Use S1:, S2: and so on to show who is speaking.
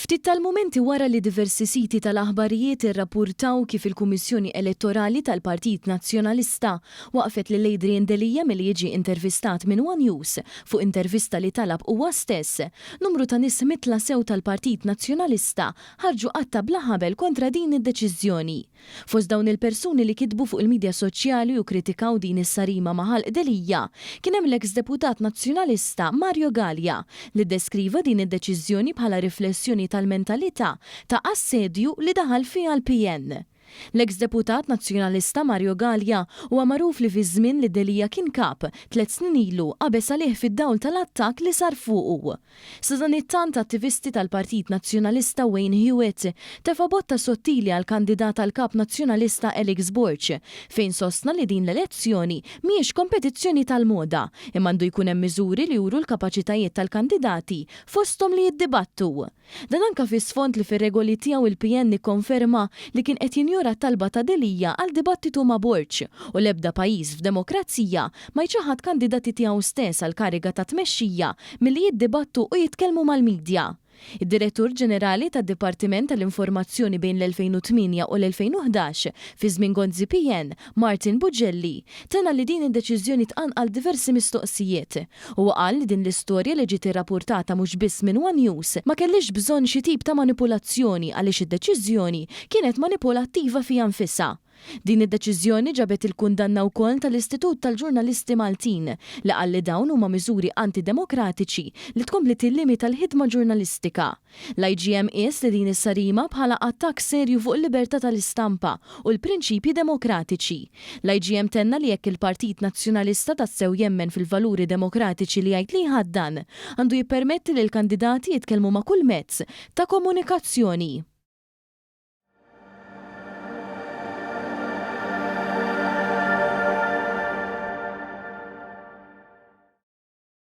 S1: Ftit tal-mumenti wara li diversi siti tal-aħbarijiet irrappurtaw kif il-Kummissjoni Elettorali tal-Partit Nazzjonalista waqfet lil Adrian Delia milli jiġi intervistat minn one News fuq intervista li talab huwa stess, numru ta' nies mitla sew tal-Partit Nazzjonalista ħarġu qatta' bla ħabel kontra din id-deċiżjoni. Fost dawn il-persuni li kitbu fuq il-midja soċjali u kkritikaw din is-sarima ma' ħalq Delia, kien hemm l-eks deputat Nazzjonalista Mario Galea li ddeskriva din id-deċiżjoni bħala riflessjoni tal-mentalità ta' assedju li daħal fiha l-PN. L-eks deputat Nazzjonalista Mario Galea huwa magħruf li fiż-żmien li Delia kien kap, tlett snin ilu, qabeż għalih fid-dawl tal-attakk li sar fuqu. Sadanittant attivisti tal-Partit Nazzjonalista Wayne Hewitt tefa' botta sottili għall-kandidat għal Kap Nazzjonalista Alex Borg fejn sostna li din l-elezzjoni mhijiex kompetizzjoni tal-moda imma għandu jkun hemm miżuri li juru l-kapaċitajiet tal-kandidati fosthom li jiddibattu. Dan anka fi sfond li fir-regoli tiegħu il-PN ikkonferma li kien qed jinjora t-talba ta' Delia għal dibattitu ma' Borg u l-ebda pajjiż f'demokrazija ma jċaħħad kandidati tiegħu stess għall-kariga ta' tmexxija milli jiddibattu u jitkellmu mal-midja. Id-Direttur Ġenerali tad-Dipartiment tal-Informazzjoni bejn l-2008 u l-2011, fi żmien Gonzi PN, Martin Bugelli, tenna li din id-deċiżjoni tqanqal diversi mistoqsijiet. Huwa qal li din l-istorja li ġiet irrapurtata mhux biss minn one News ma kellhiex bżonn xi tip ta' manipulazzjoni għaliex id-deċiżjoni kienet manipulattiva fiha nfisha. Din id-deċiżjoni ġabet il-kundanna wkoll tal-Istitut tal-Ġurnalisti Maltin li qal li dawn huma miżuri anti-demokratiċi li tkompli tillimita l-ħidma ġurnalistika. L-IGM qies li din is-sarima bħala attakk serju fuq il-libertà tal-istampa u l-prinċipji demokratiċi. L-IGM tenna li jekk il-Partit Nazzjonalista tassew jemmen fil-valuri demokratiċi li jgħid li jħaddan, għandu jippermetti lill-kandidati jitkellmu ma' kull mezz ta' komunikazzjoni.